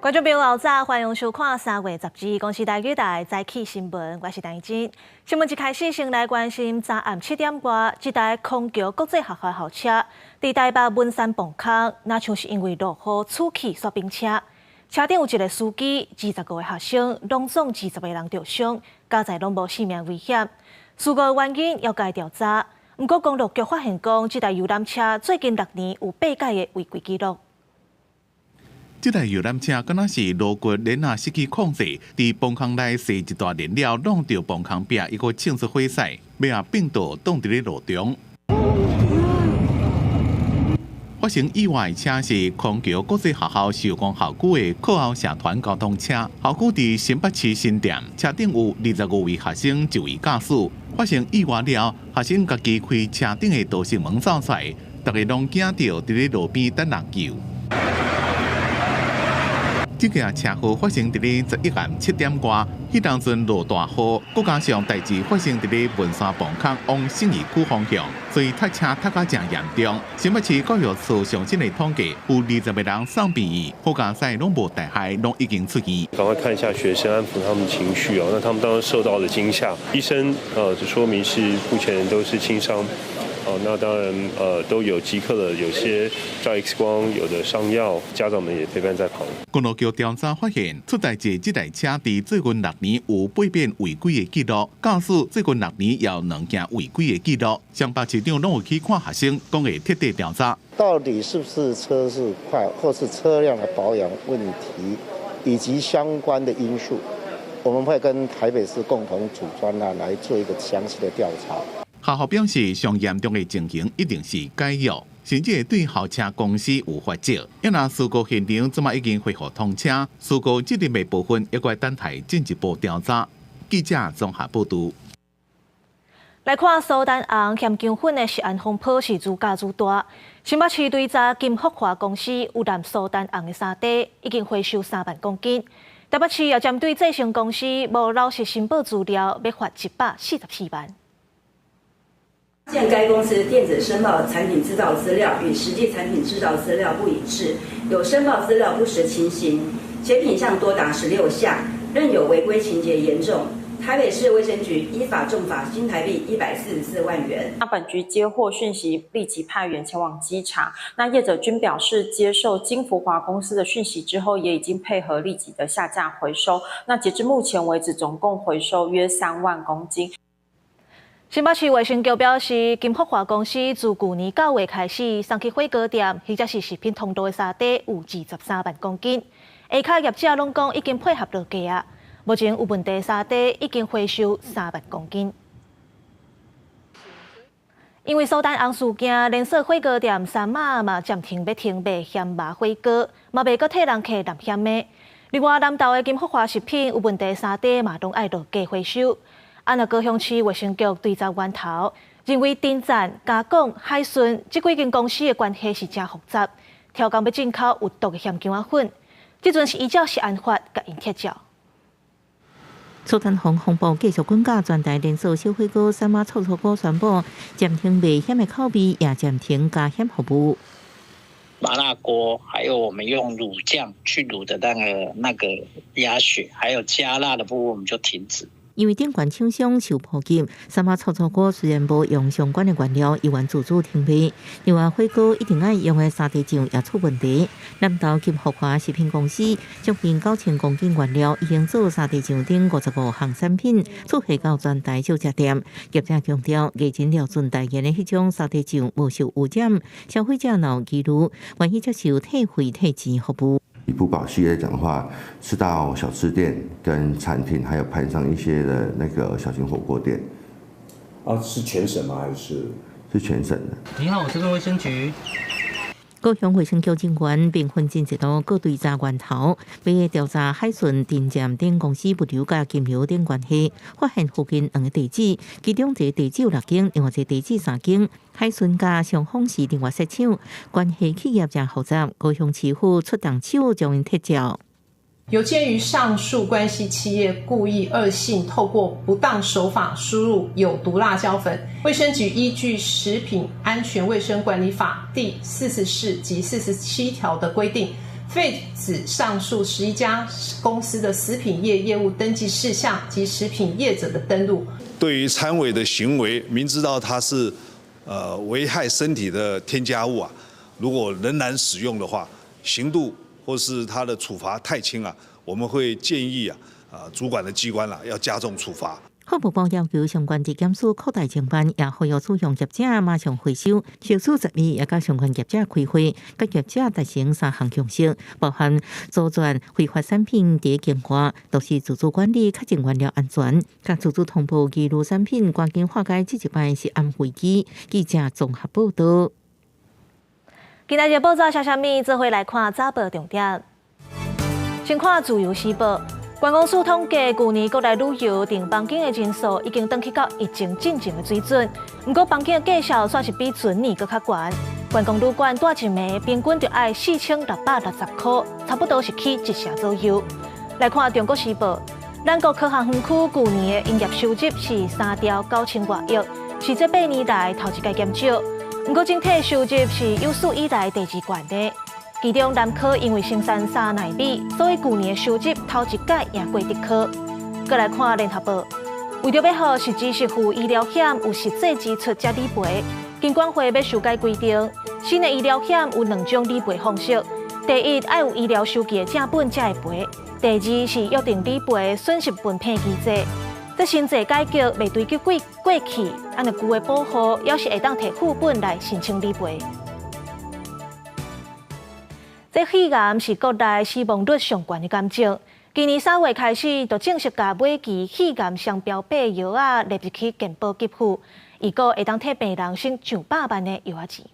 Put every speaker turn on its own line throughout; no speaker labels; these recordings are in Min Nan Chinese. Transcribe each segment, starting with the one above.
觀眾朋友早，歡迎收看3月12日公視台語台早起新聞，我是陳真。新聞一開始先來關心，昨暗7點外，這台空橋國際學校校車佇台北文山磅空，若像是因為落雨出去煞冰車，車頂有一個司機，25個學生，攏總20個人著傷，佳哉攏無性命危險。事故原因猶閣調查，毋過公路局發現講，這台遊覽車最近6年有八改的違規記錄。
這台遊覽車敢若是路過鏈仔失去控制，佇磅空內瀉一大燃料，弄著磅空壁，猶閣衝出火勢，尾仔變倒擋佇咧路中。發生意外的車是空橋國際學校壽光校區的課後社團交通車，校區佇新北市新店，車頂有25位學生，一位駕駛。發生意外了，學生家己開車頂的逃生門走出來，逐家攏驚著佇咧路邊等人救。這個車禍發生佇咧11暗7點外，彼當陣落大雨，閣加上代誌發生佇咧文山磅空往信義區方向，所以塞車塞甲誠嚴重。新北市教育處上新的統計，有20個人送病院，好佳哉攏無大礙，攏已經出院。
趕快看一下學生，安撫他們情緒哦。那他們當時受到了驚嚇，醫生就說明是目前都是輕傷。哦，那當然，都有即刻的，有些照 X 光，有的上藥，家長們也陪伴在旁。
公路局調查發現，出代誌這台車佇最近6年有八遍違規的記錄，駕駛最近六年有兩件違規的記錄。雙北市長攏有去看學生，講會徹底調查。
到底是不是車速快，或是車輛的保養問題，以及相關的因素，我們會跟台北市共同組專案來做一個詳細的調查。
學校表示，上嚴重的情形一定是解約，甚至會對校車公司有罰則。因為事故現場這馬已經恢復通車，事故責任的部分猶閣等待進一步調查。記者綜合報導。
來看蘇丹紅鹹薑粉的食安風波是愈攪愈大。新北市追查金福華公司污染蘇丹紅的沙茶，已經回收3萬公斤。台北市也針對製成公司無老實申報資料，欲罰144萬。
現該公司電子申報產品製造資料與實際產品製造資料不一致，有申報資料不實情形，且品項多達16項，認有違規情節嚴重。台北市衛生局依法重罰新台幣144萬元。
那本局接獲訊息，立即派員前往稽查。那業者均表示接受金福華公司的訊息之後，也已經配合立即的下架回收。那截至目前為止，總共回收約3萬公斤。
新北市衛生局表示，金福華公司自舊年9月開始送去火鍋店或者是食品通路的沙茶有23萬公斤。下跤業者攏講已經配合落架啊，目前有問題沙茶已經回收3萬公斤。因為蘇丹紅事件，連鎖火鍋店三媽嘛暫停欲停賣鹹麻火鍋，嘛袂閣替人客淋鹹的。另外，南投的金福華食品有問題沙茶嘛，攏愛落架回收。啊，若高雄市衛生局追查源頭，認為鼎贊、嘉廣、海順這幾間公司的關係是誠複雜，刁工欲進口有毒的鹹薑仔粉，這陣是依照食安法共𪜶撤照。
蘇丹紅風暴繼續滾價，全台連鎖小火鍋三媽臭臭鍋宣布暫停賣鹹的口味，也暫停加鹹服務。
麻辣鍋，還有我們用滷醬去滷的那個鴨血，還有加辣的部分，我們就停止。
因為頂懸廠商受波及，三媽臭臭鍋雖然無用相關的原料，猶原自主停賣。另外，火鍋一定愛用的沙茶醬也出問題。南投金福華食品公司將近9000公斤原料已經做沙茶醬等55項產品，出貨到全台小食店。業者強調，藝人廖俊代言的彼種沙茶醬無受污染，消費者若有疑慮，願意接受退費退錢服務。
以不飽系來講的話，是到小吃店跟餐廳，還有盤上一些的那個小型火鍋店。
啊，是全省嗎？還是？
是全省的。
你好，我是衛生局。
高雄衛生局人員兵分進一路，閣追查源頭，欲調查海順、鼎贊等公司物流佮金流等關係，發現附近兩個地址，其中一個地址有六間，另外一個地址三間。海順佮雙峰是另外設廠，關係企業誠複雜。高雄市府出動手將𪜶撤照。
有鑑於上述關係企業故意惡性透過不當手法輸入有毒辣椒粉，衛生局依據《食品安全衛生管理法》第44及47條的規定，废止上述11家公司的食品业业务登记事项及食品业者的登录。
對於摻偽的行為，明知道它是危害身體的添加物啊，如果仍然使用的話，刑度或是它的處罰太輕啊，我們會建議啊，主管的機關啦，要加重處罰。
法務部要求相關質檢署擴大偵辦，也呼籲使用業者馬上回收。小組10月也佮相關業者開會，佮業者達成三項共識，包含阻斷非法產品佇境外，都是自主管理、確認原料安全，佮自主通報疑慮產品，趕緊化解這一擺食安危機。記者綜合報道。
今仔日報紙寫啥物？做伙來看早報重點。先看自由時報。觀光署統計，舊年國內旅遊訂房間的人數已經轉去到疫情進前的水準。毋過房間的價數煞是比前年閣較懸。觀光旅館蹛一暝平均就愛4660塊，差不多是起一成左右。來看中國時報，咱國科學園區舊年的營業收入是3兆9千外億，是這8年來頭一擺減少。毋過整體收入是有史以來第二懸的。其中南科因為生產三奈米，所以舊年的收入頭一擺贏過竹科。閣來看聯合報，為著欲予實支實付醫療險有實際支出才理賠，金管會欲修改規定，新的醫療險有兩種理賠方式。第一，愛有醫療收據的正本才會賠；第二是約定理賠損失分配機制。這新制改革袂追究過去，按呢舊的保戶，猶是會當提副本來申請理賠。這肺癌是國內死亡率上懸的癌症。今年3月開始，就正式共尾期肺癌雙標靶藥仔納入去健保給付，預估會當替病人省上百萬的藥仔錢。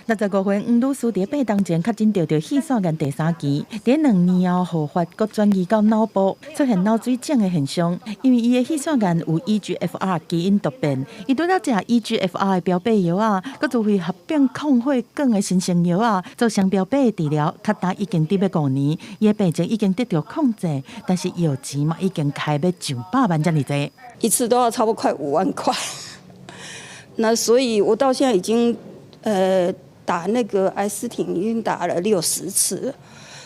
65歲黃女士佇8冬前確診著肺腺癌第三期，佇2年後復發，閣轉移到腦部，出現腦水腫的現象。因為伊的肺腺癌有 EGFR 基因突變，伊拄才食 EGFR 的標靶藥仔，閣自費合併抗血管的新生藥仔做雙標靶的治療，較今已經得欲5年，伊的病情已經得到控制，但是藥錢嘛已經開欲上百萬遮爾濟。
一次都要差不多快5萬塊，那所以我到現在已經打那個艾斯廷已經打了60次，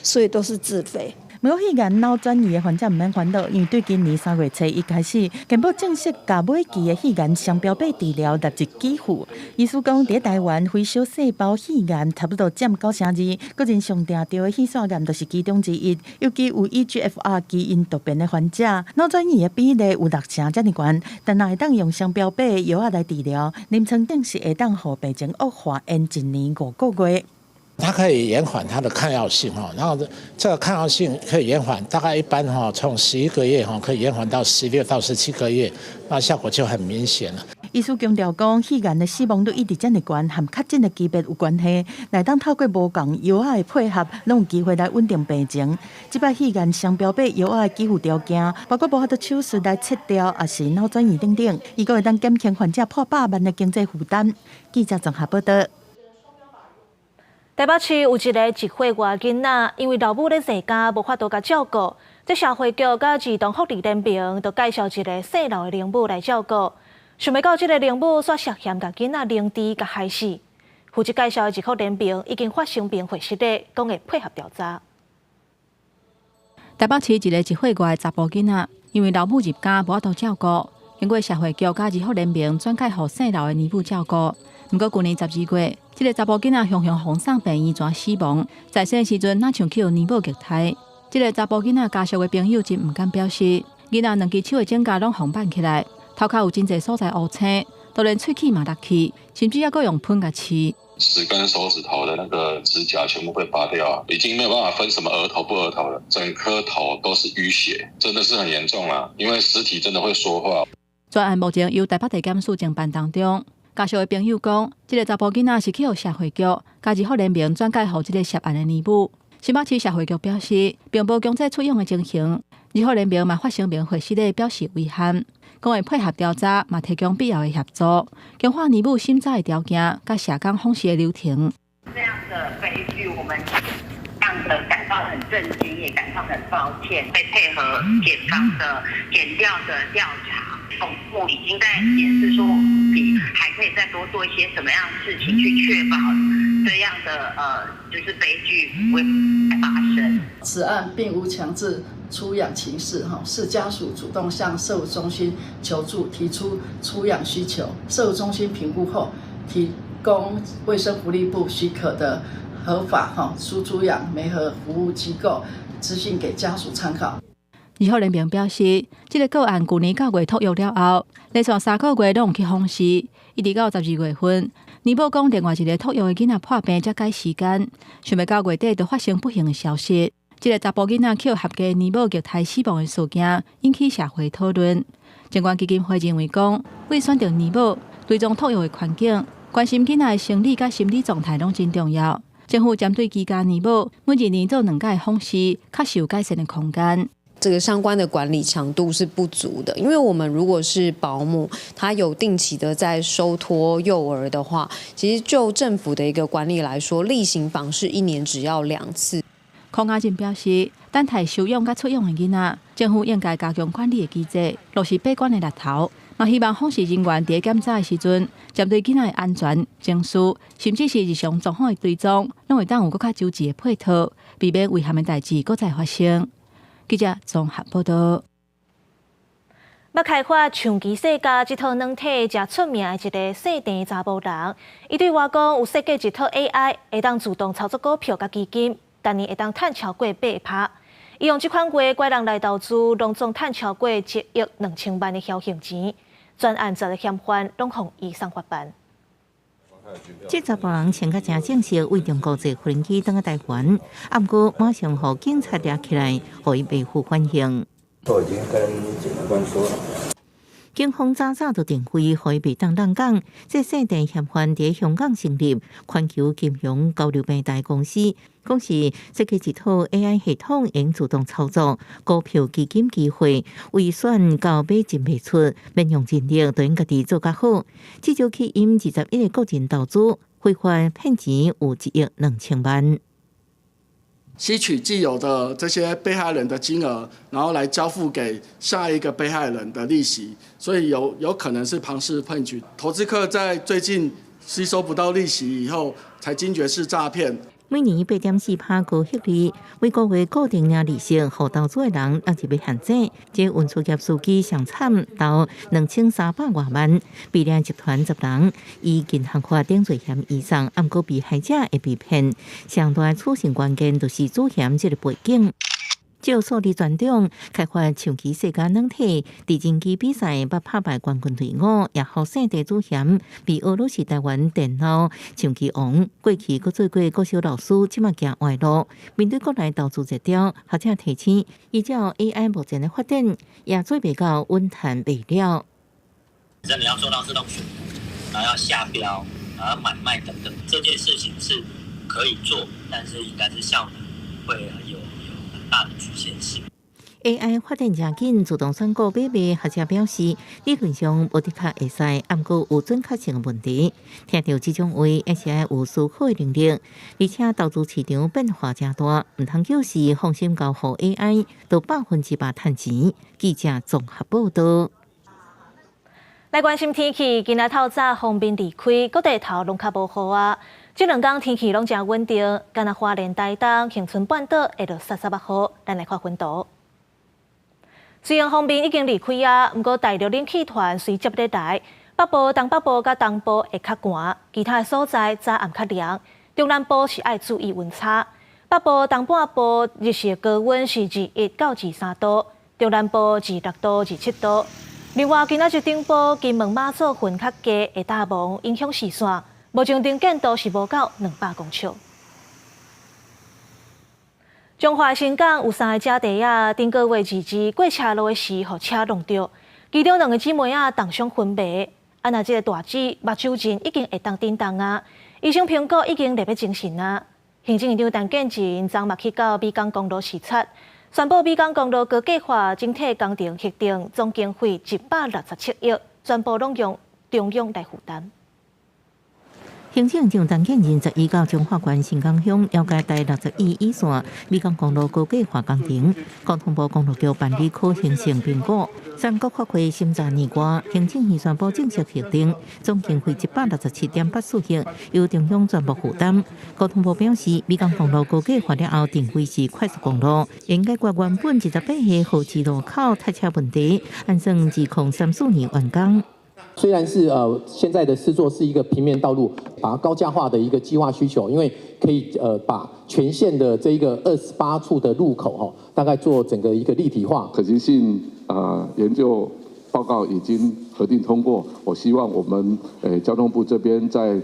所以都是自費。
毋過肺癌腦轉移的患者毋免煩惱，因為對今年3月初一開始，健保正式共尾期的肺癌雙標靶治療納入給付。醫師講，佇台灣非小細胞肺癌差不多佔92%，個人上定著的肺腺癌就是其中之一。尤其有 EGFR 基因突變的患者，腦轉移的比例有6成遮爾懸。但若會當用雙標靶的藥仔來治療，臨床證實會當予病情惡化延一年5個月。
它可以延緩它的抗藥性哈，然後這個抗藥性可以延緩，大概一般哈從11個月哈可以延緩到16到17個月，那效果就很明顯了。
醫師強調講，肺癌的死亡率一直遮爾懸，和確診的級別有關係。若當透過無仝藥仔的配合，攏有機會來穩定病情。這擺肺癌雙標靶藥仔的給付條件，包括無法度手術來切掉，抑是腦轉移等等，預估會當減輕患者破百萬的經濟負擔。記者綜合報道。
台北市有一个1歲外囡仔，因為老母咧在家無法度共照顧，這社會局佮兒童福利聯盟就介紹一个姓劉的奶母來照顧。想袂到這个奶母煞涉嫌共囡仔凌遲共害死。負責介紹的兒福聯盟已經發聲明回釋咧，講會配合調查。
台北市一个1歲外的查埔囡仔，因為老母入家無法度照顧，經過社會局佮兒福聯盟轉介予姓劉的奶母照顧。毋過舊年12月，這个查埔囡仔雄雄予送病院轉死亡，在生時陣若像去予奶母虐待。這个查埔囡仔家屬的朋友真毋甘表示，囡仔兩支手的指甲攏予挽起來，頭殼有真濟所在烏青，都連喙齒嘛落去，甚至猶閣用噴共刺。
10根手指頭的那個指甲全部被拔掉，已經沒有辦法分什麼額頭不額頭了，整顆頭都是淤血，真的是很嚴重啦。因為屍體真的會說話。
專案目前由台北地檢署偵辦當中。家屬的朋友講，這个查埔囡仔是去予社會局佮兒福聯盟轉介予這个涉案的奶母。新北市社會局表示，並無強制出養的情形。兒福聯盟嘛發聲明回釋咧，表示遺憾，講會配合調查，嘛提供必要的協助，強化奶母審查的條件，佮社工訪視的流程。
這樣的悲劇，我們這樣的感到很震驚，也感到很抱歉。會配合檢方的檢調的調查。總部已經在檢視說，比還可以再多做一些什麼樣的事情，去確保這樣的就是悲劇不會發生。
此案並無強制出養情事，哈，是家屬主動向社福中心求助，提出出養需求，社福中心評估後，提供衛生福利部許可的合法哈輸出養媒合服務機構資訊給家屬參考。
兒福聯盟表示，這个個案舊年九月托育了後，連續3個月攏有去訪視，一直到12月份，年母講另外一个托育的囡仔破病才改時間，想袂到月底就發生不幸的消息。這个查埔囡仔予合家年母虐待死亡的事件，引起社會討論。相關基金會認為講，為選擇年母追蹤托育的環境，關心囡仔的生理佮心理狀態攏真重要。政府針對居家年母每一年做兩擺訪視，確實有改善的空間。
這個相關的管理強度是不足的，因為我們如果是保姆，他有定期的在收托幼兒的話，其實就政府的一個管理來說，例行訪視一年只要兩次。
孔雅靜表示，等待收養佮出養的囡仔，政府應該加強管理的機制，落實把關的力頭。嘛希望訪視人員佇檢查的時陣，針對囡仔的安全、情緒，甚至是日常狀況的追蹤，攏會當有閣較周全的配套，避免遺憾的代誌閣再發生。記者綜合報道。
欲開發唱機世家這套軟體，誠出名的一个姓鄭查埔人，伊對外講有設計一套 AI，會當自動操作股票佮基金，逐年會當趁超過8%。伊用這款話拐人來投資，攏總趁超過1億2千萬的僥倖錢，全案10个嫌犯攏予伊送法辦。
這查埔人穿甲誠正式，為中國坐飛機轉來台灣，啊，毋過馬上予警察掠起來，予伊袂赴反應。
都已經跟檢察官說了。
警方早早就定位，予伊袂當漏講。這姓鄭嫌犯佇香港成立環球金融交流平台公司，講是設計一套 AI 系統，用自動操作股票基金機會，為選到買進賣出，免用人力，就用家己做較好。至少去引21個個人投資，非法騙錢有1億2千萬。
吸取既有的這些被害人的金額，然後來交付給下一個被害人的利息，所以有可能是龐氏騙局。投資客在最近吸收不到利息以後，才驚覺是詐騙。
每年8.4%高息率，每個月固定領利息，予投資的人納入陷阱。這運輸業司機上慘，投2300外萬，被領集團10人以銀行法等罪嫌移送，毋過被害者會被騙。上大處刑關鍵就是主嫌這个背景。照數字專長開發象棋世家軟體，佇人機比賽捌拍敗冠軍隊伍，也予姓鄭主嫌被俄羅是台灣電腦象棋王。過去閣做過國小老師，這馬行歪路。面對國內投資熱潮，學者提醒，依照 AI 目前的發展，也做袂到穩賺袂了。
你要做到自動選股，然後要下標，然後買賣等等，這件事情是可以做，但是應該是效能會有大的局限性。
AI 發展誠緊，自動選股買賣，學者表示，理論上無的確會使，毋過有準確性的問題。聽著這種話，還是愛有思考的能力。而且投資市場變化誠大，毋通就是放心交予 AI，都100%趁錢。記者綜合報道。
來關心天氣，今仔透早鋒面離開，各地頭攏較無雨啊。這兩工天氣攏誠穩定，干焦花蓮、台東、恆春半島會落澼澼仔雨。咱來看雲圖。雖然鋒面已經離開啊，毋過大陸冷氣團隨接咧來，北部、東北部佮東部會較寒，其他的所在早暗較涼。中南部是愛注意溫差。北部、東半部日時高溫是21到23度，中南部26度、27度。另外，今仔日頂埔金門馬祖雲較低，會打蒙，影響視線，目前能見度是無夠200公尺。彰化新港有三个姐弟仔，頂個月22過車路的時，予車挵著，其中兩个姊妹仔重傷昏迷，啊，若這个大姊目睭仁已經會當振動啊，醫生評估已經袂欲精神啊。行政院長陳建仁昨嘛去到美港公路視察，宣布美港公路高架化整體工程核定總經費167億，全部攏用中央來負擔。
行政長陳建仁十一到彰化縣新港鄉了解台61乙線美港公路高架化工程，交通部公路局辦理可行性評估，三國國會審查年外，行政院宣布正式核定，總經費167.84億，由中央全部負擔。交通部表示，美港公路高架化了後，定位是快速公路，應解決原本28個號誌路口塞車問題，按算2034年完工。
雖然是現在的施作是一個平面道路，把它高架化的一個計劃需求，因為可以把全線的這一個28處的路口哈，大概做整個一個立體化。
可行性研究報告已經核定通過，我希望我們交通部這邊在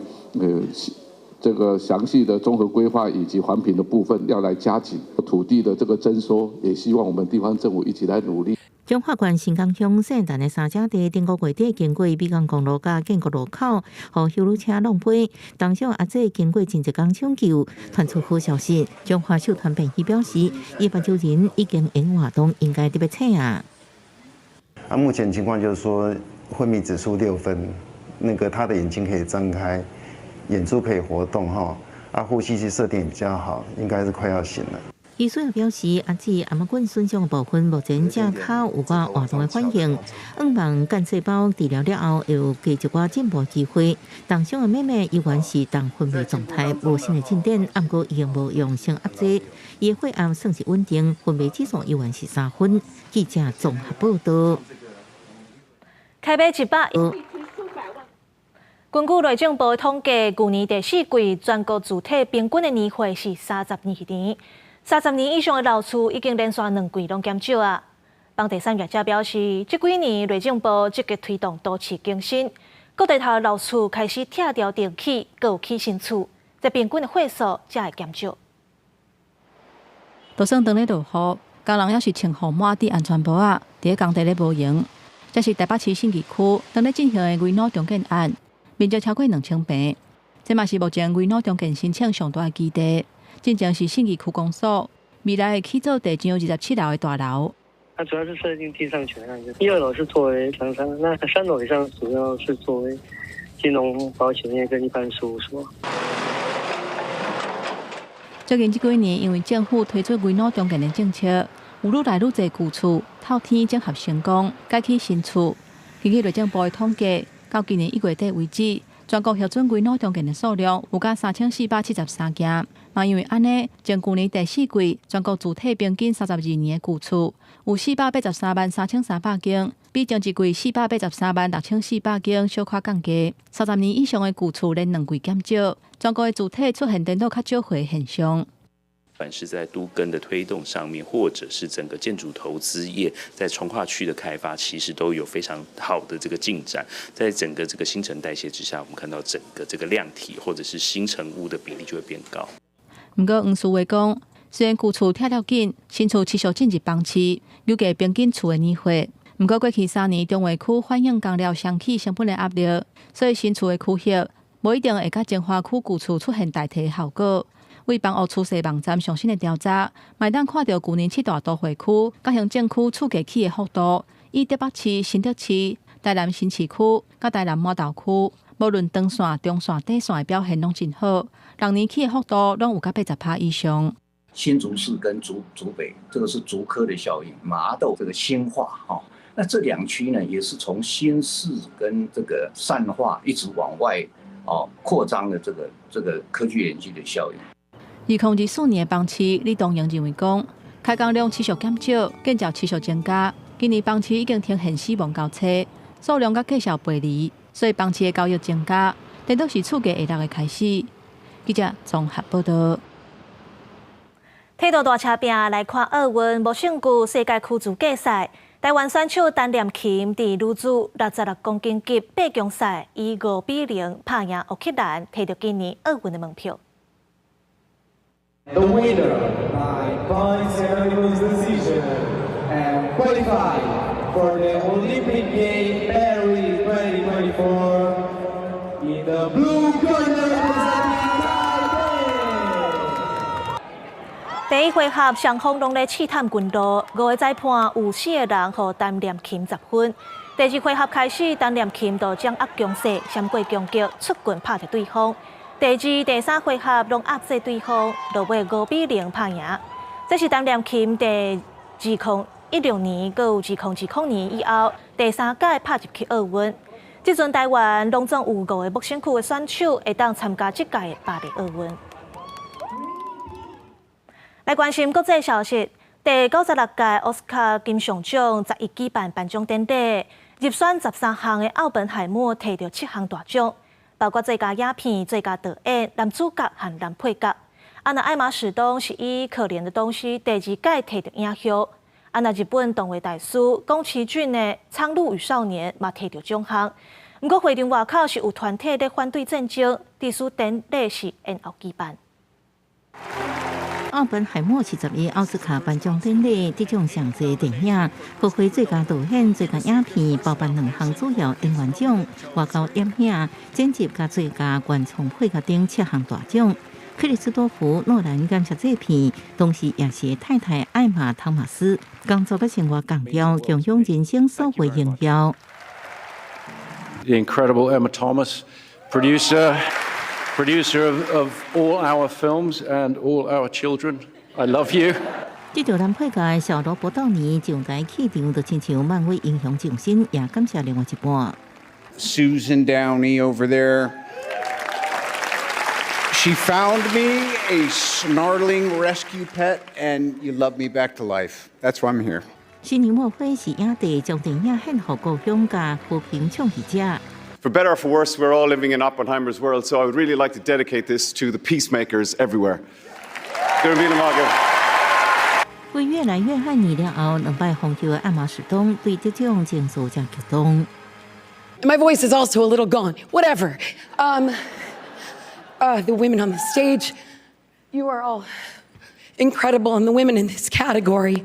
這個詳細的綜合規劃以及環評的部分要來加緊土地的這個徵收，也希望我們地方政府一起來努力。
彰化縣新港鄉聖誕的三者地，頂個月底經過美港公路佮建國路口，予休旅車弄飛。當場阿姐經過真濟工搶救，傳出好消息。彰化秀團病院表示，伊目睭人已經會活動，應該得欲醒啊。
啊，目前情況就是說，昏迷指數6分，那個他的眼睛可以張開，眼珠可以活動，哈，啊，呼吸器設定也比較好，應該是快要醒了。
醫生表示，阿姊頷仔骨損傷的部分目前正較有寡活動的反應，向望幹細胞治療了後會有加一寡進步機會。重傷的妹妹猶原是重昏迷狀態，無新的進展，毋過已經無用升壓劑，伊的血壓算是穩定，昏迷指數猶原是3分。記者綜合報道。
開買100。根據內政部統計，舊年第四季全國住體平均的年歲是32年。30年以上的老厝已經連續2季攏減少啊！房地產業者表示，這幾年內政部積極推動都市更新，各地頭老厝開始拆掉重起，閣有起新厝，這平均的歲數才會減少。
就算當咧落雨，工人猶是穿雨帽戴安全帽仔，佇咧工地咧無閒。這是台北市信義區當咧進行的危老重建案，面積超過2000坪，這嘛是目前危老重建申請上大的基地。進前是信義區公所，未來會起做地上27樓的大樓。
它主要是設定地上權，一二樓是作為廠商，那3樓以上主要是作為金融保險業跟一般事務所。
最近這幾年，因為政府推出危老重建的政策，有愈來愈濟舊厝透天整合成功，改起新厝。根據內政部的統計，到今年1月底為止，全國核准危老重建的數量有甲3473件。嘛因為按呢，前舊年第四季全國住體平均32年的舊厝有483萬3300間，比前一季483萬6400間小可降低。30年以上的舊厝連兩季減少，全國的住體出現顛倒較少歲的現象。
不管是在都更的推動上面，或者是整個建築投資業在重劃區的開發，其實都有非常好的這個進展。在整個這個新陳代謝之下，我們看到整個這個量體或者是新成屋的比例就會變高。
毋過黃思維講，雖然舊厝拆了緊，新厝持續進入房市，預計平均厝的年歲。毋過過去3年重劃區反映工料雙起成本的壓力，所以新厝的區域無一定會佮重劃區舊厝出現代替效果。為房屋趨勢網站上新的調查，嘛會當看著舊年七大都會區佮行政區厝價起的幅度，以台北市、新竹市、台南新市區佮台南滿豆區，無論長線、中線、短線的表現攏真好，6年起的幅度攏有佮80%以上。
新竹市跟竹北，這個是竹科的效應，麻豆這個新化哈，那這兩區呢，也是從新市跟這個善化一直往外哦擴張的這個科技園區的效應。
2024年的房市，李東陽認為講，開工量持續減少，建照持續增加。今年房市已經呈現死亡交叉，數量佮價數背離，所以房市的交易增加，這都是厝價下落的開始。記者綜合報道。
體壇大車拼來看奧運，無勝舊世界驅逐競賽，台灣選手陳念琴佇女子66公斤級八強賽以5比0拍贏烏克蘭，提著今年奧運的門票。
The winner by points unanimous decision and qualified for the Olympic Games Paris 2024 in the blue corner representing Taipei.
第一回合雙方攏咧試探拳路，五个裁判有四個人予陳念琴10分。第二回合開始，陳念琴就掌握強勢，閃過攻擊，出拳拍著對方。第二、第三回合攏壓制對方，落尾5比0拍贏。這是陳念琴佇2016年，閣有2020年以後第三屆拍入去奧運。這陣台灣攏總有五個陌生區的選手會當參加這屆的巴黎奧運。來關心國際消息，第96屆奧斯卡金像獎11舉辦頒獎典禮，入選13項的奧本海默提著七項大獎，包括最佳影片、最佳導演、男主角和男配角。啊，若艾瑪史東是以《可憐的東西》第二屆提著影后。啊，若日本動畫大師宮崎駿的《蒼鷺與少年》嘛提著獎項。毋過會場外口是有團體咧反對戰爭，致使典禮是延後舉辦。
奧本海默41奧斯卡頒獎典禮得獎上濟電影，包括最佳導演、最佳影片，包辦兩項主要演員獎、外交影片、剪輯佮最佳原創配樂等七項大獎。克里斯多夫諾蘭感謝製片，同時也是太太艾瑪湯馬斯，工作佮生活仝調，共享人生所有榮耀。
The incredible Emma Thomas, producer of all our films and all our children. I love you.
這條男配角小羅伯道尼上台氣場就親像漫威英雄上身，也感謝另外一半。
Susan Downey over there. She found me a snarling rescue pet, and you loved me back to life. That's why I'm here.
新年墨菲是影帝，將電影獻予故鄉佮和平倡議者。
For better or for worse, we're all living in Oppenheimer's world, so I would really like to dedicate this to the peacemakers everywhere. Go raibh míle maith agat.
為越來越愛你了後，兩擺封后的艾瑪史東對得獎情緒誠激動。
My voice is also a little gone. Whatever. The women on the stage, you are all incredible, and the women in this category.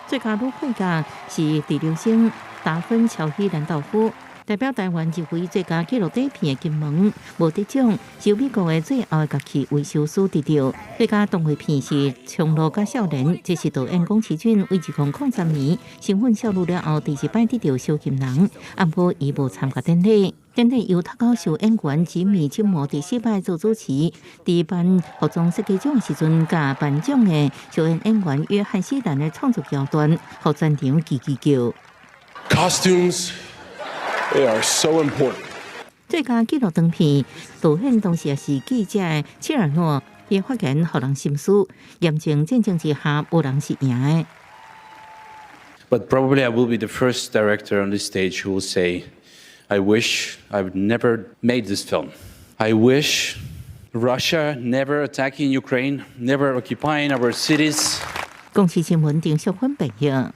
最佳女配角是第六星達芬喬希蘭道夫。代表台灣入圍最佳紀錄短片的金門無得獎，是美國的最後的樂器維修師得著。最佳動畫片是《蒼鷺佮少年》，這是導演宮崎駿為2003年身份泄露了後第一擺得著小金人，毋過伊無參加典禮。典禮由脫口秀演員吉米·金摩第四擺做主持，佇頒服裝設計獎的時陣，佮頒獎的小演演員約翰希蘭的創作橋段，予全場吱吱叫。
Costumes. They are so important.
最佳紀錄長片導演同時也是記者的切爾諾，伊發言予人心思，嚴重戰爭之下，無人是贏的。
But probably I will be the first director on this stage who will say, I wish I would never made this film. I wish Russia never attacking Ukraine, never occupying our cities.
公視新聞丁淑芬報導。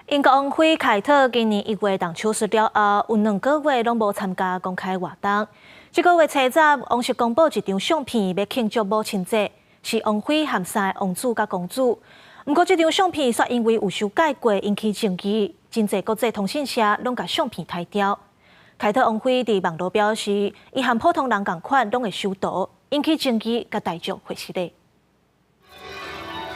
英國王妃凱特今年1月動手術了後，有2個月攏無參加公開活動。這個月初十，王室公布一張相片，欲慶祝母親節，是王妃和三个王子佮公主。毋過這張相片卻因為有修改過，引起爭議，真濟國際通訊社攏共相片刣掉。凱特王妃佇網路表示，伊和普通人仝款，攏會修圖，引起爭議，佮大眾會失禮。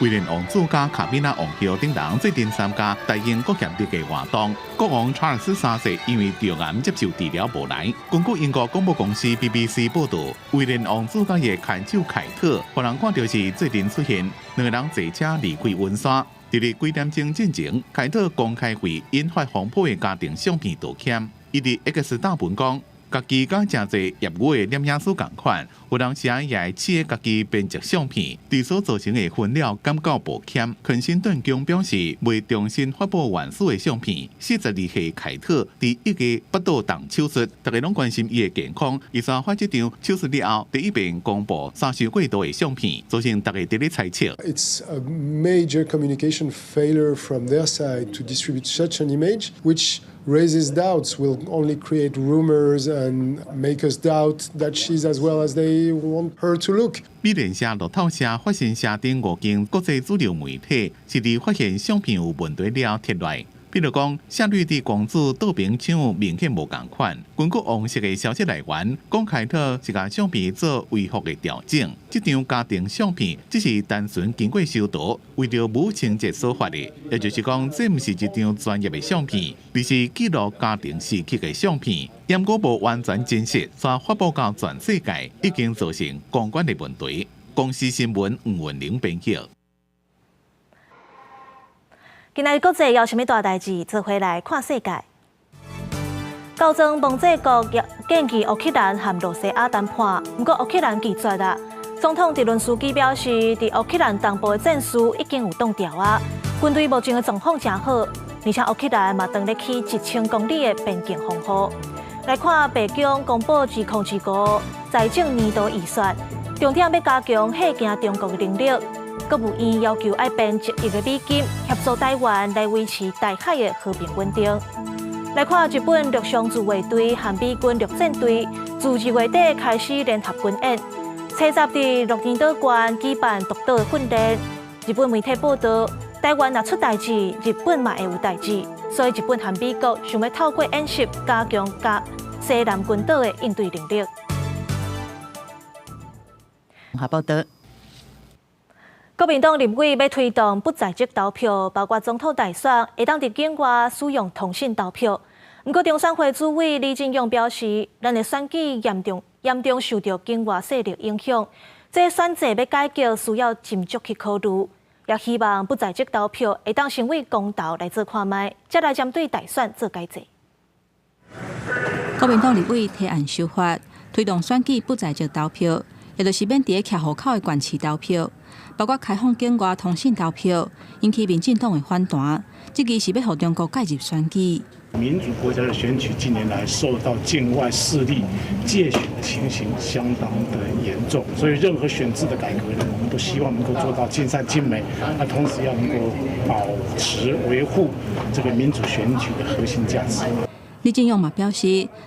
威廉王子佮卡米拉王后等人做陣參加大英國協日的活動。國王查爾斯三世因為著癌接受治療無來。根據英國廣播公司 BBC 報導，威廉王子佮伊的牽手凱特，予人看著是做陣出現，兩個人坐車離開溫莎。佇咧幾點鐘進前，凱特公開為引發風波的家庭相片道歉。伊佇 X 貼文講，家己佮誠濟業餘的攝影師仝款，有當時也會試家己編輯相片，對所造成的紛擾感覺抱歉。肯辛頓宮表示，未重新發布原始的相片。42歲凱特佇1月腹肚動手術，大家攏關心伊的健康。伊煞發這場手術了後，第一遍公布三傷過度的相片，造成大家佇咧猜測。
It's a major communication failure from their side to distribute such an image, which raises doubts, will only create rumors and make us doubt that she's as well as they want her to look.
美聯社、路透社、法新社等五間國際主流媒體是佇發現相片有問題了貼來。比如講，謝綠蒂公主倒爿搶明顯無仝款。根據王室的消息來源，講凱特是共相片做微幅的調整。這張家庭相片只是單純經過修圖，為著母親節所發的，也就是講，這毋是一張專業的相片，而是記錄家庭時刻的相片。毋過無完全真實，煞發布到全世界，已經造成公關的問題。公視新聞吳文玲編輯。
今仔日國際有啥物大代誌？做伙來看世界。高層蒙濟國建議烏克蘭和羅西亞談判，毋過烏克蘭拒絕啦。總統澤倫斯基表示，佇烏克蘭東部的戰事已經有擋牢啊，軍隊目前的狀況誠好，而且烏克蘭嘛當咧起1000公里的邊境防護。來看白宮公布2025財政年度預算，重點欲加強嚇驚中國的能力。國務院要求愛編1億个美金協助台灣來維持台海的和平穩定。來看日本陸上自衛隊和美軍陸戰隊自2月底開始聯合軍演，初十佇鹿兒島縣舉辦獨島訓練。日本媒體報道，台灣若出代誌，日本嘛會有代誌，所以日本和美國想欲透過演習加強佮西南群島的應對能力。
好報道。
國民黨立委欲推動不在籍投票，包括總統大選，會當佇境外使用通訊投票。毋過中選會主委李進勇表示，咱的選舉嚴重嚴重受著境外勢力影響，這選制欲改革需要斟酌去考慮，也希望不在籍投票會當成為公投來做看覓，才來針對大選做改制。
國民黨立委提案修法，推動選舉不在籍投票，也就是免佇咧徛戶口的縣市投票。包括開放境外通訊投票，引起民進黨的反彈。這其實是欲予中國介入選舉。
民主國家的選舉近年來受到境外勢力介選的情形相當的嚴重，所以任何選制的改革呢，我們都希望能夠做到盡善盡美，那同時要能夠保持維護這個民主選舉的核心價值。
李進勇嘛表示，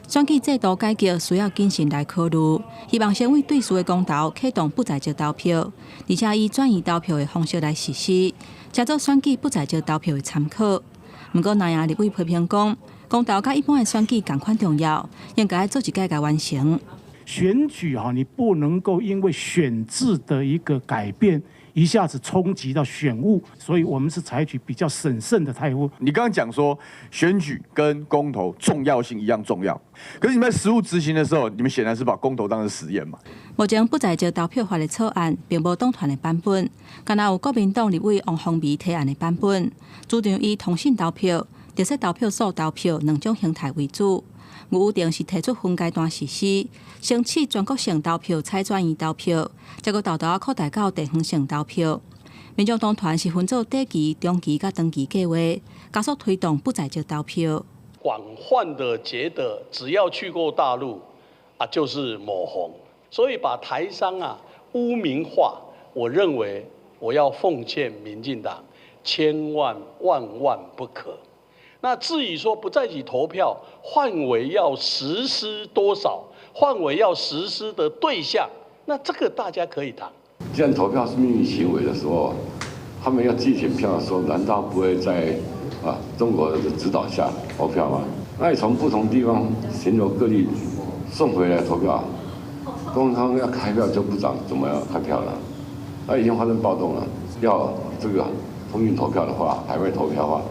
選舉制度改革需要謹慎來考慮，希望先為對數的公投啟動不在籍投票，而且以轉移投票的方式來實施，成做選舉不在籍投票的參考。毋過，藍營立委批評講，公投佮一般的選舉仝款重要，應該做一擺共完成。
選舉啊，你不能夠因為選制的一個改變，一下子衝擊到選務，所以我們是採取比較審慎的態度。
你剛剛講說選舉跟公投重要性一樣重要，可是你們在實務執行的時候，你們顯然是把公投當成實驗嘛。
目前不在籍投票法的草案並無黨團的版本，干焦有國民黨立委王鴻薇提案的版本，主張以通訊投票、特設投票所投票兩種形態為主。吳定是提出分階段實施，先試全國性投票採轉移投票，再閣沓沓仔擴大到地方性投票。民眾黨團是分做短期、中期佮長期計劃，加速推動不在籍投票。
廣泛的覺得，只要去過大陸啊，就是抹紅，所以把台商啊污名化。我認為我要奉勸民進黨，千萬萬萬不可。那至於說不在籍投票範圍要實施多少，範圍要實施的對象，那這個大家可以談。
既然投票是秘密行為的時候，他們要寄選票的時候，難道不會在中國的指導下投票嗎？那你從不同地方全國各地送回來投票，通常要開票就不知道怎麼樣開票了。那已經發生暴動了，要這個通訊投票的話，海外投票的話。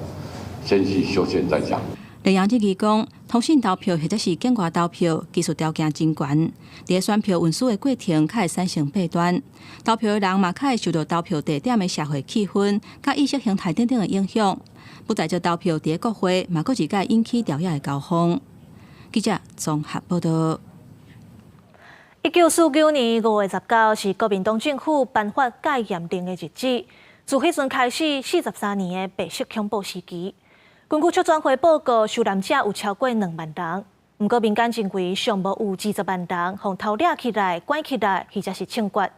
先去修憲再講。
林陽質疑講，通訊投票或者是境外投票，技術條件真懸，佇選票運輸的過程較會產生弊端。投票的人嘛，較會受著投票地點的社會氣氛、佮意識形態等等的影響。不在籍投票佇國會嘛，閣一擺引起朝野的交鋒。記者綜合報道。
1949年5月19是國民黨政府頒發戒嚴令的日子，自彼陣開始，43年的白色恐怖時期。根據促轉會報告，受難者有超過2萬人。毋過民間認為，上無有20萬人予偷掠起來、關起來，或者是槍決。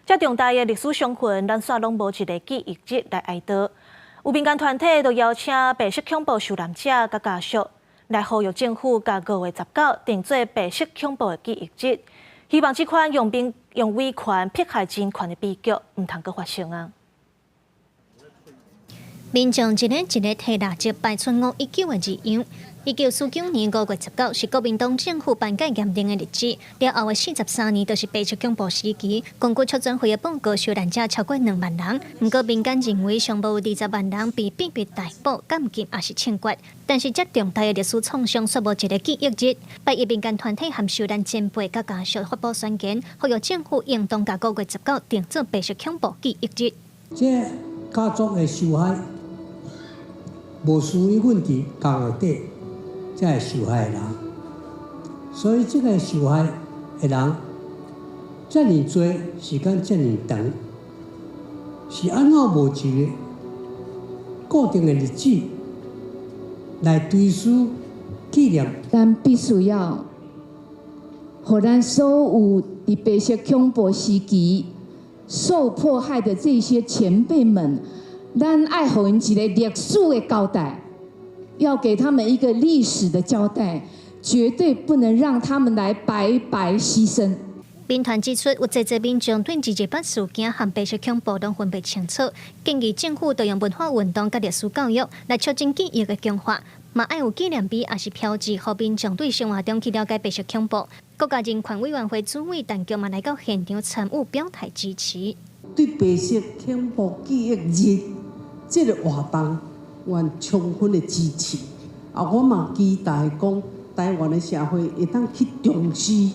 這重大的歷史傷痕，咱煞攏無一个記憶日來哀悼。有民間團體就邀請白色恐怖受難者佮家屬來呼籲政府，共5月19定做白色恐怖的記憶日，希望這款用兵用威權迫害人權的悲劇，毋通閣發生啊！
民眾一个一个提蠟燭拜出519的字樣。1949年5月19是國民黨政府頒解嚴令的日子，了後的43年就是白色恐怖時期。根據促轉會的報告，受難者超過2萬人，毋過民間認為上無有20萬人被秘密逮捕、監禁抑是槍決。但是這重大的歷史創傷，卻無一个記憶日。拜一民間團體和受難前輩佮家屬發布宣言，呼籲政府應當共五月十九定做白色恐怖記憶日。
這家族的受害，無屬於阮佇監獄底，這个受害的人，所以這个受害的人，遮爾濟時間遮爾長，是按怎無一個固定的日子來追思紀念？
咱必須要，予咱所有佇白色恐怖時期受迫害的這些前輩們，咱愛予𪜶一个歷史的交代，要給他們一個歷史的交代，絕對不能讓他們來白白犧牲。
民團指出，有濟濟民眾對二二八事件和白色恐怖攏分袂清楚，建議政府著用文化運動佮歷史教育來促進記憶的強化，嘛愛有紀念碑抑是標誌，予民眾對生活中去了解白色恐怖。國家人權委員會主委陳菊嘛來到現場參與表態支持。
對白色恐怖記憶日這个活動，我充分的支持。啊，我嘛期待講台灣的社會會當去重視。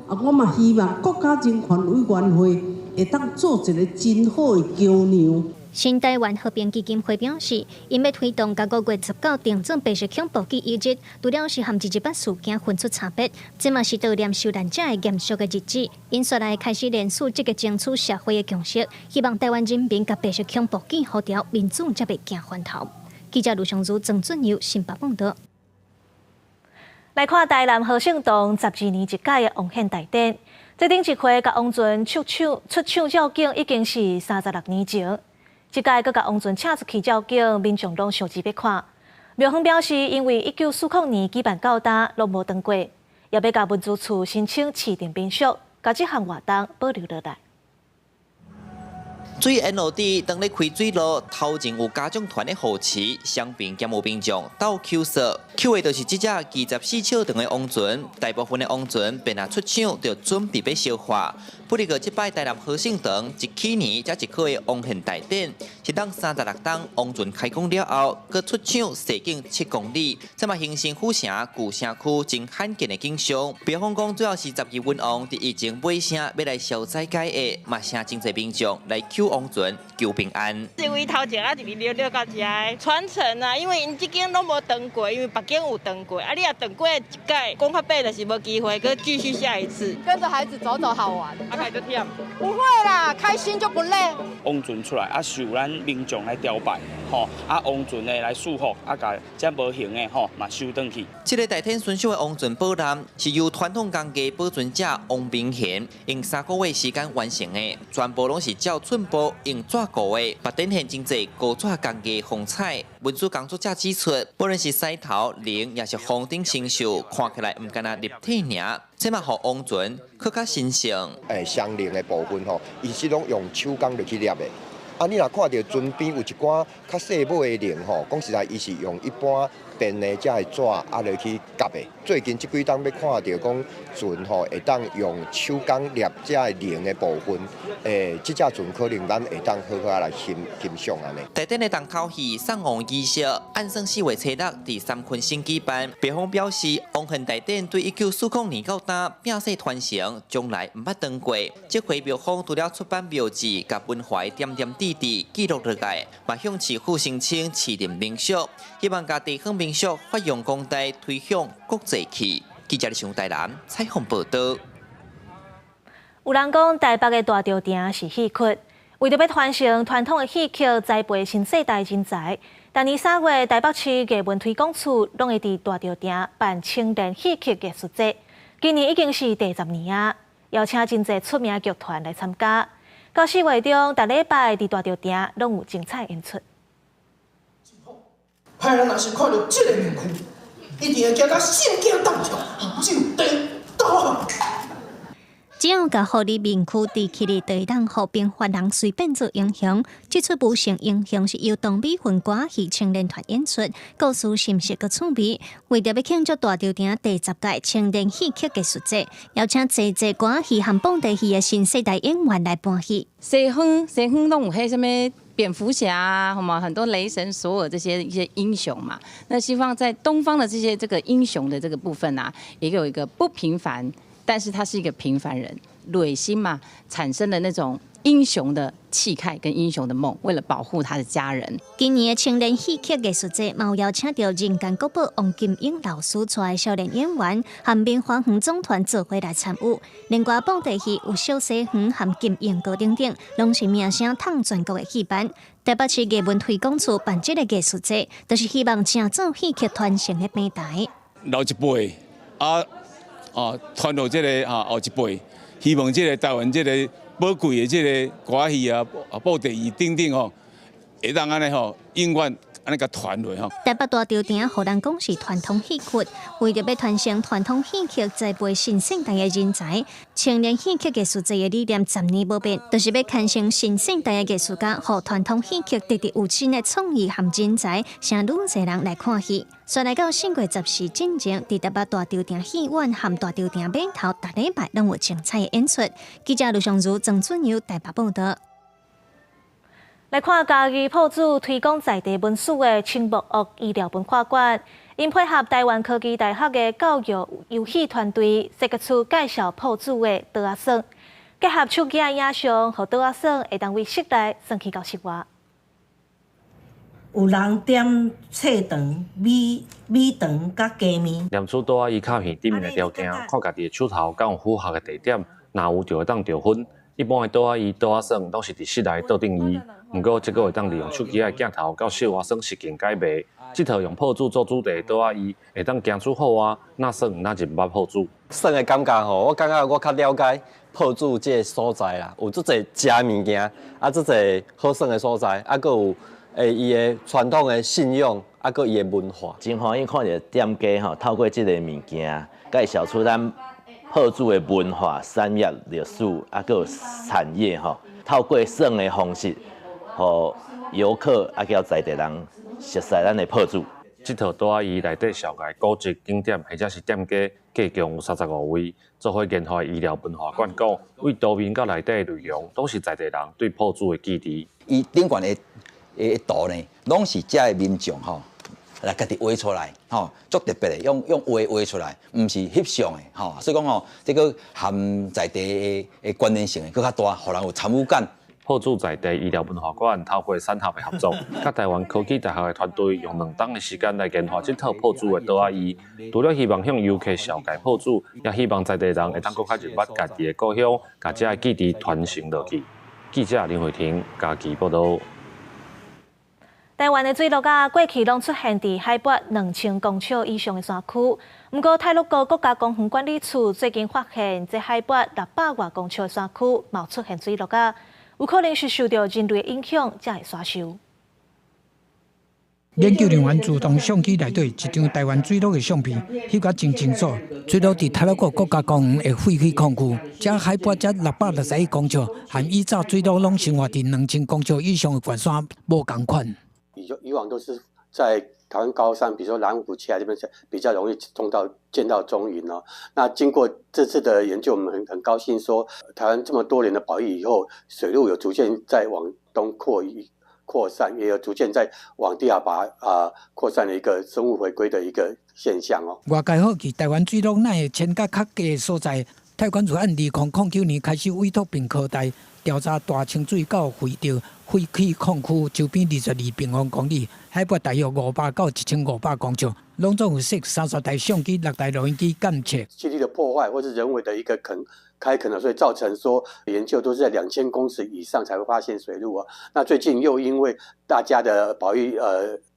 啊，我嘛希望國家人權委員會會當做一个真好的橋梁。
新台灣和平基金會表示，𪜶欲推動共5月19定做白色恐怖記憶日，除了是和二二八事件分出差別，這嘛是悼念受難者的嚴肅的日子。𪜶紲來開始連署積極爭取社會的共識，希望台灣人民共白色恐怖記好牢，民主才袂行翻頭。記者盧尚如、曾俊佑新北報導。
來看台南和盛堂12年一屆的王獻大典，這頂一回共王船出場出場醮景已經是36年前。這屆閣共王船請出去醮景，民眾攏相當欲看。廟方表示，因為1940年舉辦到今攏無斷過，也欲共文資處申請市定民俗，共這項活動保留落來。
水緣落地，當咧開水路，頭前有家長團的護持，雙邊兼有民眾鬥搝索，搝的就是這隻24尺長的王船。大部分的王船便若出廠就準備欲燒化。不過這擺台南和盛堂一起年才一個的王獻大典，是當36冬王船開工了後，閣出廠踅景7公里，這嘛形成府城舊城區真罕見的景象。廟方講主要是十二運王佇疫情尾聲欲來消災解厄，嘛請真濟民眾來搝王船求平安。
是為頭前啊，一直溜溜到遮傳承啊，因為𪜶這間攏無斷過，因為別間有斷過，啊，你若斷過一屆，講較白就是無機會，閣繼續下一次。
跟着孩子走走好玩。
啊，會足忝？
不會啦，開心就不累。
王船出來啊，受咱民眾來朝拜，吼啊，王船的來祝福，啊，共這無形的吼嘛收轉去。
這个大天巡秀的王船寶艦是由傳統工藝保存者王明賢用3個月時間完成的，全部攏是照寸步用紙糊的，嘛展現真濟古紙工藝風采。文史工作者指出，無論是獅頭、龍，抑是風頂星宿，看起來毋干焦立體爾，這嘛予王船閣較神聖。
相連的部分吼，伊是攏用手工落去捏的。啊，你若看著船邊有一寡較細尾的龍吼，講實在，伊是用一般便的這个紙啊落去夾的。最近這幾冬欲看著講船吼會當用手工捏這个龍的部分，這隻船可能咱會當好好仔來欣欣賞按呢。
大典的重頭戲送王儀式，按算4月初6佇三坤省舉辦。廟方表示，王獻大典對1940年到今摒世傳承，從來毋捌斷過。這回廟方除了出版廟誌，共文化的點點滴滴記錄落來，嘛向市府申請市定民俗，希望共地方民俗發揚光大，推向國際去。記者李台南採訪報導。
有人講台北的大稻埕是戲窟，為著欲傳承傳統的戲曲，栽培新世代人才。逐年3月，台北市藝文推廣處攏會佇大稻埕辦青年戲曲藝術節，今年已經是第10年啊，邀請真濟出名劇團來參加。到4月中，逐禮拜佇大稻埕攏有精彩演出。
歹人若是看著這个面具，一定會驚甲心驚膽跳，就地倒。
只要共狐狸面具戴起來，就會當予平凡人隨便做英雄。這齣無聲英雄是由董美雲歌仔戲青年團演出，故事深實閣趣味。為著欲慶祝大稻埕第10屆青年戲曲藝術節，邀請濟濟歌仔戲和布袋戲的新世代演員來搬戲。
西方西方攏有彼啥物蝙蝠俠啊，好嘛，很多雷神索爾這些一些英雄嘛。那希望在東方的這些這個英雄的這個部分啊，也有一個不平凡，但是他是一個平凡人，內心嘛產生的那種英雄的氣概跟英雄的夢，為了保護他的家人。
今年的青年戲曲藝術節，嘛有邀請著人間國寶王金英老師帶的少年演員和明華園總團做伙來參與。另外，布袋戲有小西園和金英歌等等，攏是名聲淌全國的戲班。台北市藝文推廣處辦這個藝術節，就是希望成做戲曲傳承的平台。
老一輩啊啊，傳予這个啊後一輩，希望這个台灣這个寶貴的這个歌仔戲啊、布袋戲等等吼，會當按呢吼，永遠按呢共傳落吼。
台北大稻埕予人講是傳統戲曲，為著欲傳承傳統戲曲，栽培新世代的人才，青年戲曲藝術節的理念10年無變，就是欲牽成新世代的藝術家，予傳統戲曲直直有新的創意和人才，誠愈濟人來看戲。紲來到4月14進前，佇台北大稻埕戲院和大稻埕碼頭，逐禮拜攏有精彩的演出。記者盧尚如、曾俊友台北報導。
來看嘉義朴子推廣在地文史的青木屋醫療文化館，𪜶配合台灣科技大學的教育遊戲團隊，設計出介紹朴子的桌仔耍，結合手機的影像，予桌仔耍會當佇室內耍去到室外。
有人點菜腸、米米腸佮雞麵。
念出桌仔伊敲耳頂面的條件，看家己的手頭敢有符合的地點，若有就會當得分。一般的桌仔伊桌仔耍攏是佇室內桌頂伊，毋過這个會當利用手機的鏡頭到室外耍實境解謎。這套用朴子做主題的桌仔椅，會當行出戶外，若耍若認捌朴子。
耍的感覺吼，我感覺我較了解朴子這个所在啦，有足濟食物件，啊，足濟好耍的所在，啊，閣有伊的傳統的信仰，啊，閣伊的文化。
真歡喜看著店家吼，透過這个物件，介紹出咱朴子的文化、產業、歷史，啊，閣有產業吼，透過耍的方式，予遊客啊，佮在地人熟悉咱的朴子。
這套桌仔椅內底紹介古蹟景點或者是店家，計共有35位。做伙研發醫療文化館講，對圖面佮內底的內容，攏是在地人對朴子的記憶。
伊頂懸的圖呢，攏是遮的民眾吼來家己畫出來，吼，足特別的，用用畫畫出來，毋是翕相的，吼，所以講吼，這個含在地的關聯性會閣較大，予人有參與感。
朴子在地醫療文化館透過產學的合作，佮台灣科技大學的團隊用2冬的時間來研發這套朴子的桌仔椅。除了希望向遊客紹介朴子，也希望在地人會當閣較認捌家己的故鄉，共遮的記憶傳承落去。記者林慧婷嘉義報導。
台灣的水鹿仔過去攏出現佇海拔2000公尺以上的山區，毋過太魯閣國家公園管理處最近發現，這海拔600外公尺的山區嘛出現水鹿仔，有可能是受著人類影響才會沙岫。
研究人員自動相機內底一張台灣水鹿的相片，翕甲真清楚。水鹿佇太魯閣國家公園的廢棄礦區，遮海拔才661公尺，和以早水鹿攏生活佇2000公尺以上的懸山無仝款。
以往都是在台灣高山，比如說南湖旗這邊比較容易見到蹤影哦。那經過這次的研究，我們很高興說，台灣這麼多年的保育以後，水鹿有逐漸在往東擴散，也有逐漸在往低海拔啊擴散的一個生物回歸的一個現象哦。
外界好奇台灣水鹿哪會遷到較低的所在？太管處按2009年開始委託屏科大調查大清水到惠著廢棄礦區周邊22平方公里，海拔大約500到1500公尺，攏總有設30台相機、6台錄音機監測。
棲地的破壞或是人為的一個開墾了，所以造成說研究都是在2000公尺以上才會發現水鹿啊。那最近又因為大家的保育，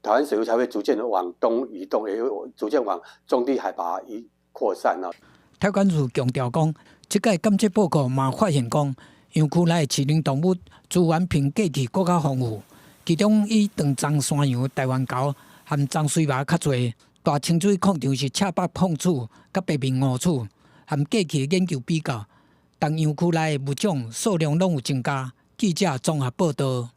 台灣水鹿才會逐漸的往東移動，也有逐漸往中低海拔移擴散啊。
太管處強調講，這屆監測報告嘛發現講，園區內飼養動物資源比過去閣較豐富，其中以長鬃山羊、台灣猴和棕鬚貘較濟。大清水礦場是赤腹鳳鼠佮白面鼯鼠，和過去的研究比較，東洋區內的物種數量攏有增加。記者綜合報導。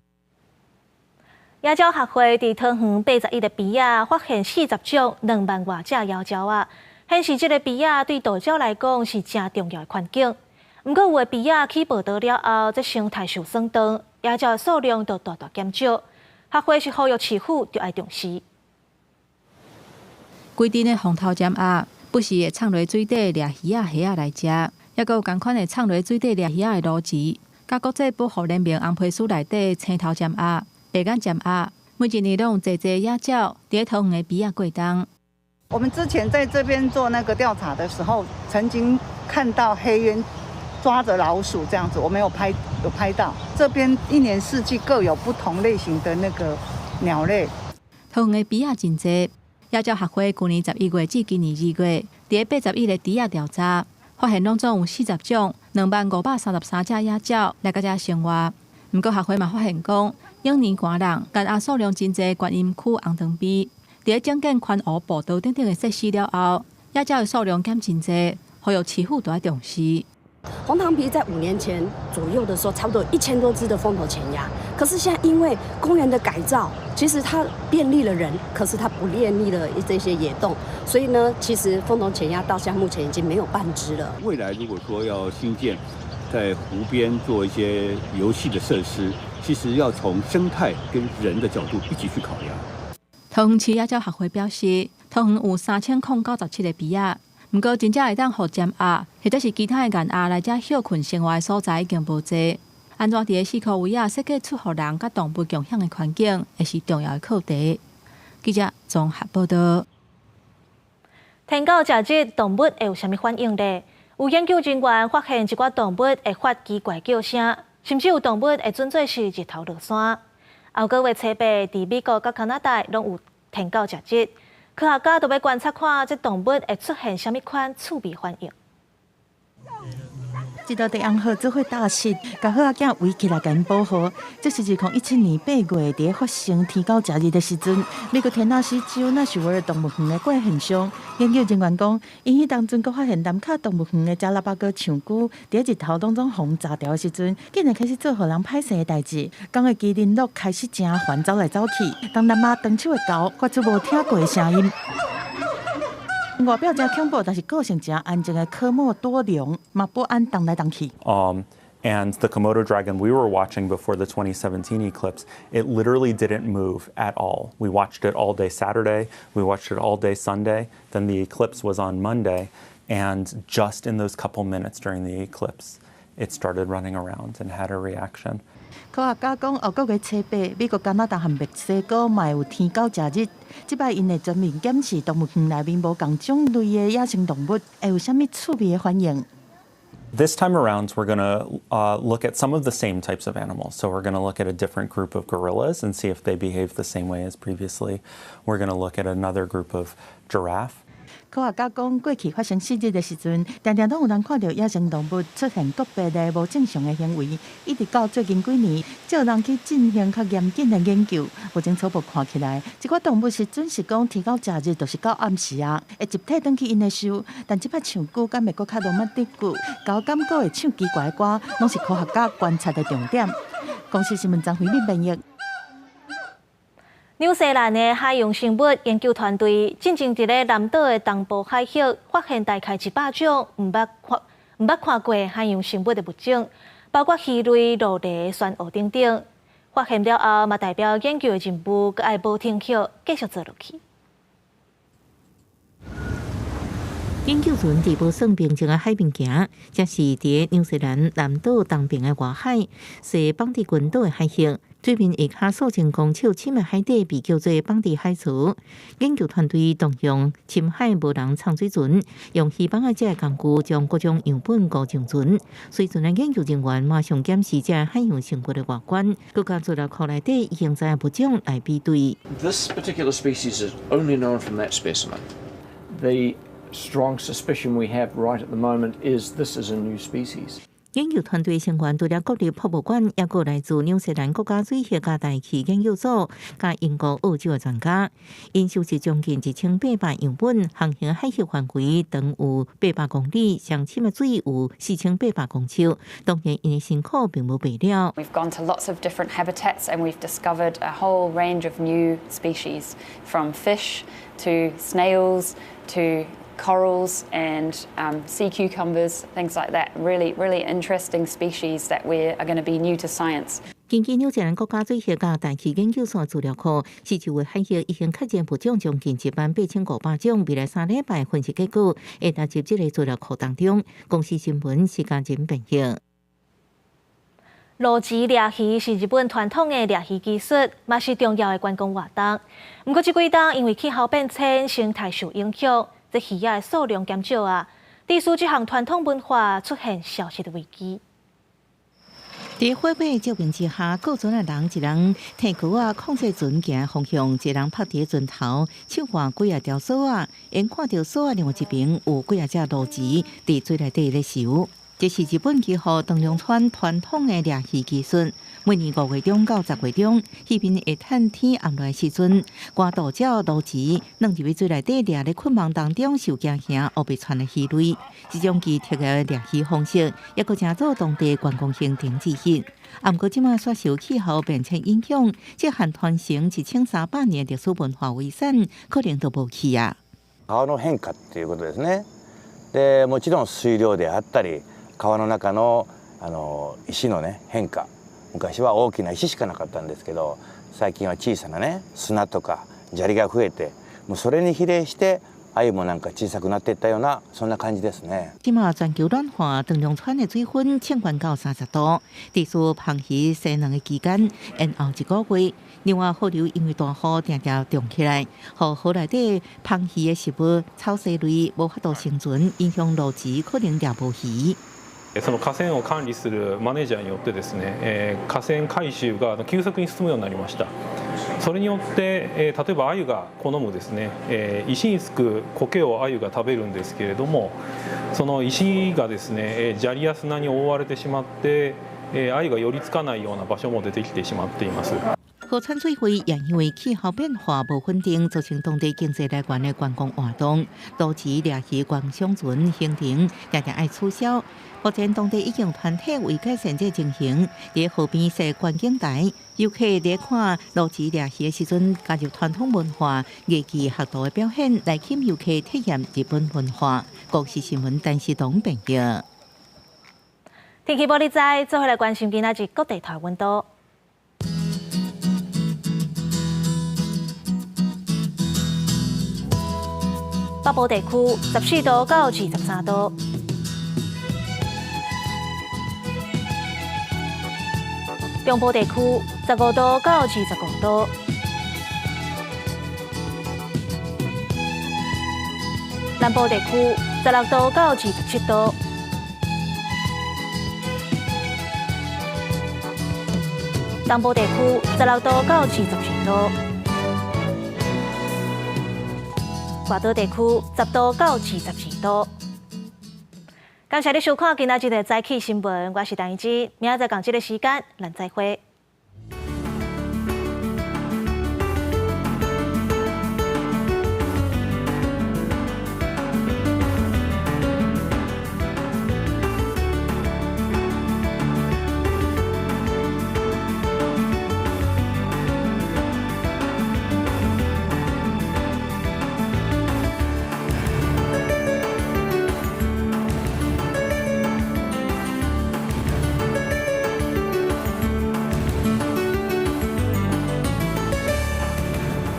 野鳥學會佇桃園81個埤仔發現40種2萬外隻野鳥仔，顯示這个埤仔對渡鳥來講是誠重要的環境。毋過有的埤仔起步道了後，這生態受損斷，野鳥的數量就大大減少。學會是呼籲市府著愛重視。
規陣的紅頭鮸鴨不時會衝落水底掠魚仔、蝦仔來食，抑閣有仝款會衝落水底掠魚仔的鱸魚，佮國際保護聯盟紅皮書內底青頭鮸鴨、白眼鮸鴨，每一年攏有濟濟野鳥佇桃園的埤仔過冬。
我們之前在這邊做那個調查的時候，曾經看到黑鳶抓着老鼠這樣子，我們有拍到。這邊一年四季各有不同類型的那個鳥類。
桃園的埤仔真濟，野鳥學會舊年11月至今年2月，佇81個池仔調查，發現攏總有40種20,533隻野鳥來到遮生活。毋過學會嘛發現講，永年寒冷，雁鴨數量真濟，觀音區紅長埤，佇整建環湖步道等等的設施了後，野鳥的數量減真濟，呼籲市府著愛重視。
紅糖埤在5年前左右的時候，差不多1000多隻的鳳頭潛鴨。可是現在因為公園的改造，其實它便利了人，可是它不便利了這些野動，所以呢，其實鳳頭潛鴨到現在目前已經沒有半隻了。
未來如果說要興建在湖邊做一些遊戲的設施，其實要從生態跟人的角度一起去考量。
桃園市野鳥學會表示，桃園有3097個埤仔。毋過，真正會當予鮸鴨或者是其他的雁鴨來遮歇睏生活的所在已經無濟。按怎佇个四箍圍仔設計出予人佮動物共享的環境，會是重要的課題。記者綜合報導。
天狗食日動物會有啥物反應呢？有研究人員發現一寡動物會發奇怪叫聲，甚至有動物會準做是日頭落山。後個月初八，佇美國佮加拿大攏有天狗食日。科學家都欲觀察看，這動物會出現啥物款趣味反應。
這道地紅鶴做伙鬥蟄，共鶴仔囝圍起來共𪜶保護。這是2017年8月佇發生天狗食日的時陣，美國田納西州納什維爾動物園的怪現象。研究人員講，𪜶彼當陣閣發現南卡動物園的加拉巴哥長龜，佇日頭當中予人鍘牢的時陣，竟然開始做予人歹勢的代誌，講的麒麟鹿開始誠煩走來走去，東南亞長手的猴發出無聽過的聲音。外表誠恐怖，但是個性誠安靜的科莫多龍嘛不安動來動去。
And the Komodo dragon we were watching before the 2017 eclipse, it literally didn't move at all. We watched it all day Saturday, we watched it all day Sunday, then the eclipse was on Monday, and just in those couple minutes during the eclipse, it started running around and had a reaction.
科學家講，後個月初八，美國、加拿大和墨西哥嘛會有天狗食日。這擺𪜶會全面檢視動物園內面無仝種類的野生動物，會有啥物趣味的反應。
This time around, we're going to look at some of the same types of animals. So we're going to look at a different group of gorillas and see if they behave the same way as previously. We're going to look at another group of giraffe.
科學家講，過去發生蝕日的時陣，定定攏有人看著野生動物出現個別的無正常的行為，一直到最近幾年，才有人去進行較嚴謹的研究。目前初步看起來，這寡動物是準時講天狗食日，就是到暗時啊，會集體轉去𪜶的岫。但這擺唱歌敢會閣較羅曼蒂克，猴敢閣會唱奇怪的歌，攏是科學家觀察的重點。公視新聞張惠敏編譯。
紐西蘭的海洋生物研究團隊進前佇咧南島的東部海域發現大概100種毋捌看過海洋生物的物種，包括魚類、鱸鱺、旋鱷等等。發現了後，嘛代表研究的任務閣愛無停歇，繼續做落去。
研究船佇無算平靜的海面行，這是佇紐西蘭南島東邊的外海，是邦迪群島的海域。水面下跤數千公尺深的海底被叫做邦迪海槽。研究團隊動用深海無人潛水船，用魚網仔這个工具將各種樣本擱上船。隨船的研究人員馬上檢視這海洋生物的外觀，閣共資料庫內底已經知的物種來比對。
This particular species is only known from that specimen. The strong suspicion we have right at the moment is this is a new species.
研究團隊成員除了國立博物館，也閣來自紐西蘭國家水學佮大氣研究所、佮英國、澳洲的專家。𪜶收集將近1800樣本，航行海域範圍長有800公里，上深的水有4800公尺。當然，𪜶的辛苦並無白了。
We've gone to lots of different habitats and we've discovered a whole range of new species, from fish to snails to corals and sea cucumbers, things like that. Really, really interesting species that we are going to be new to science.
根據紐西蘭國家水學佮大氣研究所資料庫，四周圍海域已經確認物種將近18500種。未來3禮拜分析結果會納入這個資料庫當中。公視新聞時間真編譯。
鱸魚掠魚是日本傳統的掠魚技術，嘛是重要的觀光活動。毋過這幾冬因為氣候變遷，生態受影響，這魚仔的數量減少啊，致使這項傳統文化出現消失的危機。
佇火把照明之下，過船的人一人提篙仔控制船行方向，一人拍佇船頭，手掛幾仔條索仔，𪜶看著索仔另外一邊有幾仔隻鱸魚佇水內底咧游。這是日本岐阜長良川傳統的掠魚技術。每年5月中到10月中，彼邊會趁天暗來時陣，趕渡鳥鱸魚轉入去水內底掠咧困網當中受驚嚇、烏白竄的魚類。這種奇特的掠魚方式，猶閣成做當地觀光行程之一。啊，毋過這馬煞受氣候變遷影響，這項傳承1300年歷史文化遺產，可能都無去啊。
川の変化っていうことですね。で、もちろん水量であったり、川の中の石のね変化。昔は大きな石しかなかったんですけど、最近は小さなね砂とか砂利が増えて、もうそれに比例して鮎もなんか小さくなっていったようなそんな感じですね。
這馬全球暖化，長良川的水溫升懸到30度，致使魃魚生卵的期間延後一個月。另外，河流因為大雨定定漲起來，予河內底魃魚的食物草薙類無法度生存，影響鱸魚可能掠無魚。
その河川を管理するマネージャーによってですね、河川改修が急速に進むようになりました。それによって、例えば鮎が好むですね、石につく苔を鮎が食べるんですけれども、その石がですね、砂利や砂に覆われてしまって、鮎が寄りつかないような場所も出てきてしまっています。
河川水位也因為氣候變化無穩定，造成當地經濟來源的觀光活動，導致掠魚觀賞船行程定定愛取消。目前當地已經團體為改善這情形，佇河邊設觀景台，遊客佇看鱸魚掠魚的時陣，加入傳統文化、藝伎學徒的表演，來吸引遊客體驗日本文化。公視新聞陳世東編譯。
天氣報你知，做伙來關心今仔日各地台溫度。北部地區14度到23度，中部地區15度到25度，南部地區16度到27度，東部地區16度到22度。外島地區10度到22度。感謝你收看今仔日的早起新聞，我是陳怡之，明仔載仝這个時間，咱再會。